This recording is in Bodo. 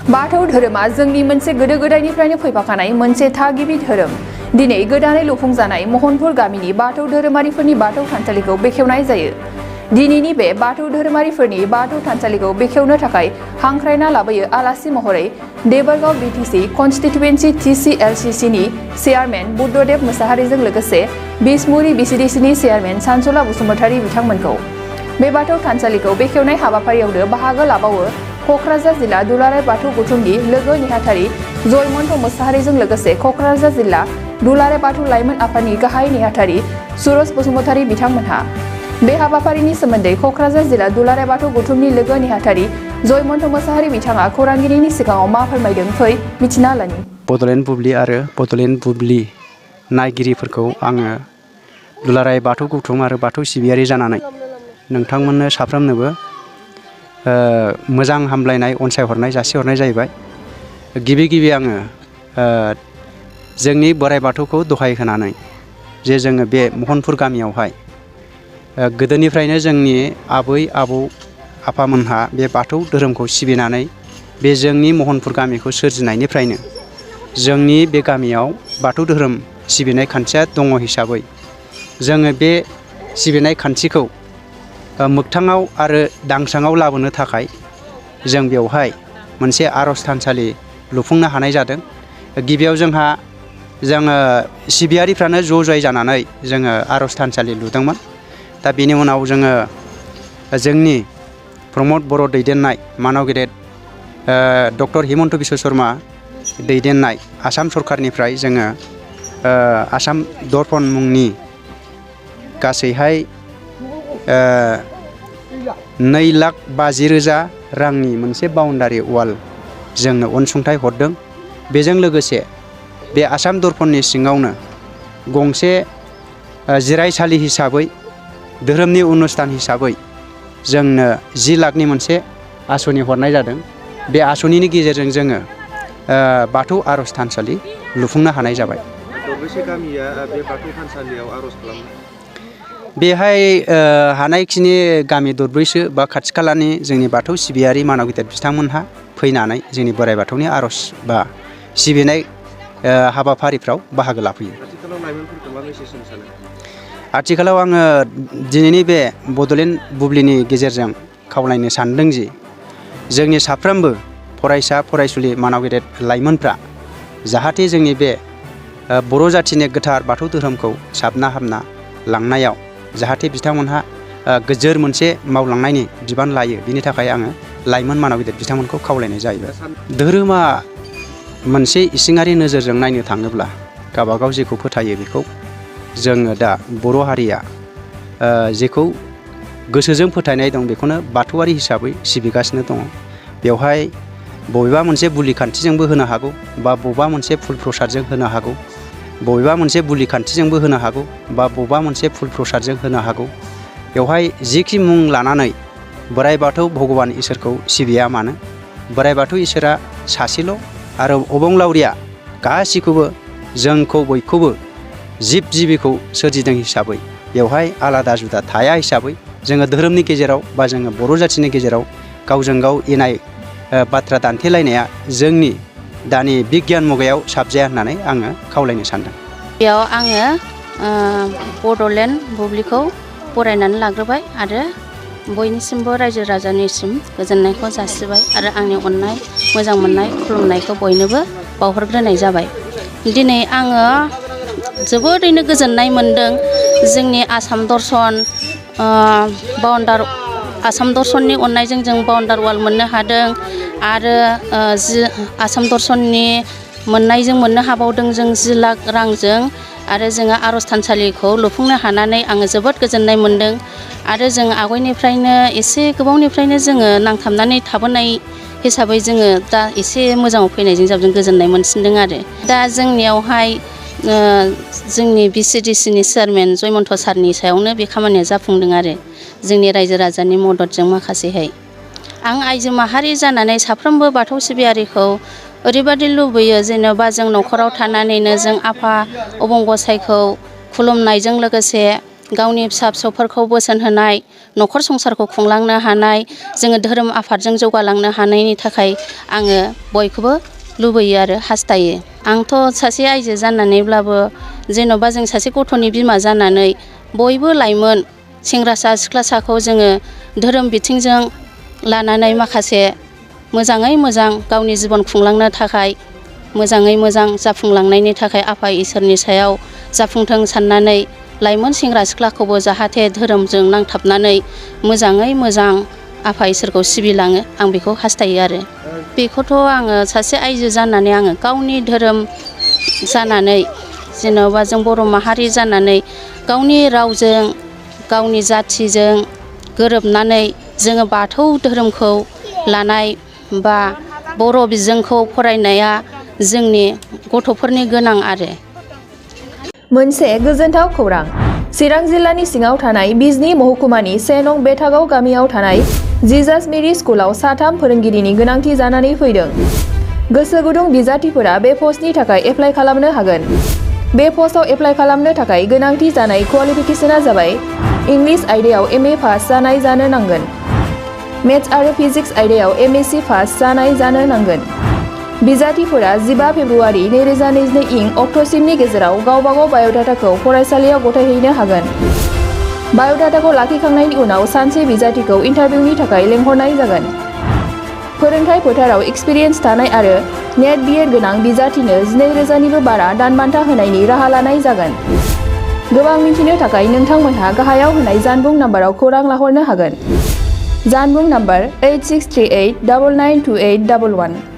बाथौ धोरोमा जोंनि मोनसे गोदो गोदायनिफ्रायनो फैफाखानाय मोनसे थागिबि धोरोम। दिनै गोदानै लुफुंजानाय महनपुर गामिनि बाथौ धोरोमारिफोरनि बाथौ थानसालिखौ बेखेवनाय जायो। दिनैनि बे बाथौ धोरोमारिफोरनि बाथौ थानसालिखौ बेखेवनो थाखाय हांख्रायना लाबोयो आलासि महरै देबरगाव बिटिसि कन्स्टिट्युएन्सि TCLCCनि चेयारमेन बुद्धदेब मोसाहारिजों लोगोसे बिसमुरि BCDCनि चेयारमेन सानसुला बसुमतारी बिथांमोनखौ। बे बाथौ थानसालिखौ बेखेवनाय हाबाफारियावनो बाहागो लाबावो क'क्राझार जिल्ला दुलाराय बाथौ गौथुमनि लोगो नेहाथारि जयमन्त मोसाहारिजों लोगोसे क'क्राझार जिल्ला दुलाराय बाथौ लाइमोन आफादनि गाहाय नेहाथारि सुरज बसुमतारी बिथांमोनहा। बे हाबाफारिनि सोमोन्दै क'क्राझार जिल्ला दुलाराय बाथौ गौथुमनि लोगो नेहाथारि जयमन्त मोसाहारि बिथाङा खौरांगिरिनि सिगाङाव मा फोरमायदों फै मिथिना लानि। बड'लेण्ड बुब्लि आरो बड'लेण्ड बुब्लि नायगिरिफोरखौ आङो दुलाराय बाथौ गौथुम आरो बाथौ सिबियारि जानानै नोंथांमोननो साफ्रोमनोबो मोजां हामलायनाय अनसायहरनाय जासिहरनाय जाहैबाय। गिबि आङो जोंनि बोराइ बाथौखौ दहाय होनानै जे जोङो बे महनपुर गामियावहाय गोदोनिफ्रायनो जोंनि आबै आबौ आफामोनहा बे बाथौ धोरोमखौ सिबिनानै बे जोंनि महनपुर गामिखौ सोरजिनायनिफ्रायनो जोंनि बे गामियाव बाथौ धोरोम सिबिनाय खान्थिया दङ हिसाबै जोङो बे सिबिनाय खान्थिखौ मोगथाङाव आरो दांसाङाव लाबोनो थाखाय जों बेवहाय मोनसे आर'ज थानसालि लुफुंनो हानाय जादों। गिबियाव जोङो सिबियारिफ्रानो ज' जानानै जोङो आर'ज थानसालि लुदोंमोन। दा बेनि उनाव जोङो जोंनि प्रमद बर' दैदेननाय मानव गेदेर डक्टर हिमन्त बिश्व शर्मा दैदेननाय आसाम सरकारनिफ्राय जोङो आसाम दर्पन मुंनि गासैहाय 2,50,000 रांनि मोनसे बाउन्डारि वाल जोंनो अनसुंथाइ हरदों। बेजों लोगोसे बे आसाम दर्पणनि सिङावनो गंसे जिरायसालि हिसाबै धोरोमनि अनुष्ठान हिसाबै जोंनो 10 लाखनि मोनसे आसनि हरनाय जादों। बे आसनिनि गेजेरजों जोङो बाथौ आर'ज थानसालि लुफुंनो हानाय जाबाय। दरबेसे गामिया बे बाथौ थानसालियाव आर'ज खालामो? बेहाय हानायखिनि गामि दरब्रैसो बा खाथि खालानि जोंनि बाथौ सिबियारि मानव गेदेर बिथांमोनहा फैनानै जोंनि बोराइ बाथौनि आर'ज बा सिबिनाय हाबाफारिफ्राव बाहागो लाफैयो। आथिखालाव लाइमोनफोरखौ मा मेसेज होनो सानो? आथिखालाव आङो दिनैनि बे बड'लेण्ड बुब्लिनि गेजेरजों खावलायनो सानदों जि जोंनि साफ्रोमबो फरायसा फरायसुलि मानव गेदेर लाइमोनफ्रा जाहाथे जोंनि बे बर' जाथिनि गोथार बाथौ धोरोमखौ साबना हामना लांनायाव जाहाथे बिथांमोनहा गोजोर मोनसे मावलांनायनि बिबान लायो। बिनि थाखाय आङो लाइमोन मानव गेदेर बिथांमोनखौ खावलायनाय जाहैबाय। धोरोमा मोनसे इसिङारि नोजोरजों नायनो थाङोब्ला गावबागाव जेखौ फोथायो बेखौ जोङो दा बर' हारिया जेखौ गोसोजों फोथायनाय दं बेखौनो बाथौआरि हिसाबै सिबिगासिनो दङ। बेवहाय बबेबा मोनसे बुलि खान्थिजोंबो होनो हागौ बा बबेबा मोनसे फुल प्रसादजों होनो हागौ, बबेबा मोनसे बुलि खान्थिजोंबो होनो हागौ बा बबेबा मोनसे फुल प्रसादजों होनो हागौ। बेवहाय जिखि मुं लानानै बोराइ बाथौ भगबान इसोरखौ सिबिया मानो बोराइ बाथौ इसोरा सासेल' आरो अबंलावरिया गासिखौबो जोंखौ बयखौबो जिब जिबिखौ सोरजिदों हिसाबै बेवहाय आलादा जुदा थाया हिसाबै जोङो धोरोमनि गेजेराव बा जोङो बर' जाथिनि गेजेराव गावजों गाव इनाय बाथ्रा दान्थेलायनाया जोंनि दानि बिगियान मुगायाव साबजाया होननानै आङो खावलायनो सानदों। बेयाव आङो बड'लेण्ड बुब्लिखौ बरायनानै लाग्रोबाय आरो बयनिसिमबो रायजो राजानिसिम गोजोननायखौ जासिबाय आरो आंनि अननाय मोजां मोननाय खुलुमनायखौ बयनोबो बावहरग्रोनाय जाबाय। दिनै आङो जोबोरैनो गोजोननाय मोनदों। जोंनि आसाम दर्शन आसाम दर्शननि अननायजों जों बाउन्डार वाल मोननो हादों आरो आसाम दर्शननि मोननायजों मोननो हाबावदों जों 10 लाख रांजों आरो जोङो आर'ज थानसालिखौ लुफुंनो हानानै आङो जोबोद गोजोननाय मोनदों आरो जों आवगायनिफ्रायनो एसे गोबावनिफ्रायनो जोङो नांथाबनानै थाबोनाय हिसाबै जोङो दा एसे मोजाङाव फैनायजों जाबजों गोजोननाय मोनसिनदों आरो दा जोंनियावहाय जोंनि BCDCनि चेयारमेन जयमन्त सारनि सायावनो बे खामानिया जाफुंदों आरो जोंनि रायजो राजानि मददजों माखासेहाय। आं आइजो माहारि जानानै साफ्रोमबो बाथौ सिबियारिखौ ओरैबादि लुबैयो जेनेबा जों न'खराव थानानैनो जों आफा अबंगसायखौ खुलुमनायजों लोगोसे गावनि फिसा फिसौफोरखौ बोसोन होनाय, न'खर संसारखौ खुंलांनो हानाय, जोङो धोरोम आफादजों जौगालांनो हानायनि थाखाय आङो बयखौबो लुबैयो आरो हास्थायो। आंथ' सासे आइजो जानानैब्लाबो जेन'बा जों सासे गथ'नि बिमा जानानै बयबो लाइमोन सेंग्रासा सिख्लासाखौ जोङो धोरोम बिथिंजों लानानै माखासे मोजाङै मोजां गावनि जिबन खुंलांनो थाखाय मोजाङै मोजां जाफुंलांनायनि थाखाय आफा इसोरनि सायाव जाफुंथों साननानै लाइमोन सेंग्रा सिख्लाखौबो जाहाथे धोरोमजों नांथाबनानै मोजाङै मोजां आफा इसोरखौ सिबिलाङो आं बेखौ हास्थायो आरो बेखौथ' आङो सासे आइजो जानानै आङो गावनि धोरोम जानानै जेन'बा जों बर' माहारि जानानै गावनि रावजों गावनि जाथिजों गोरोबनानै जोङो बाथौ धोरोमखौ लानाय बा बर' बिजोंखौ फरायनाया जोंनि गथ'फोरनि गोनां आरो। मोनसे गोजोनथाव खौरां। चिरां जिल्लानि सिङाव थानाय बिजनी महकुमानि 1 नं बेथागाव गामियाव थानाय जिजास मेरि स्कुलाव 3 फोरोंगिरिनि गोनांथि जानानै फैदों। गोसो गुदुं बिजाथिफोरा बे पस्टनि थाखाय एप्लाइ खालामनो हागोन। बे पस्टआव एप्लाइ खालामनो थाखाय गोनांथि जानाय क्वालिफिकेशना जाबाय इंलिश आयदायाव MA पास जानाय जानो नांगोन। मेथ्स आरो फिजिक्स आयदायाव MSc पास जानाय जानो नांगोन। बिजाथिफोरा 15 फेब्रुवारि 2022 इं अक्ट'सिमनि गेजेराव गावबागाव बाय'डाटाखौ फरायसालियाव गथायहैनो हागोन। बाय'डाटाखौ लाखिखांनायनि उनाव सानसे बिजाथिखौ इन्टारभिउनि थाखाय लेंहरनाय जागोन। फोरोंथाय फोथाराव एक्सपिरियेन्स थानाय आरो नेट BEd गोनां बिजाथिनो 12,000निबो बारा दानबान्था होनायनि राहा लानाय जागोन। गोबां मिथिनो थाखाय नोंथांमोनहा गाहायाव होनाय जानबुं नाम्बाराव खौरां लाहरनो हागोन। जानबुं नाम्बार 8638992811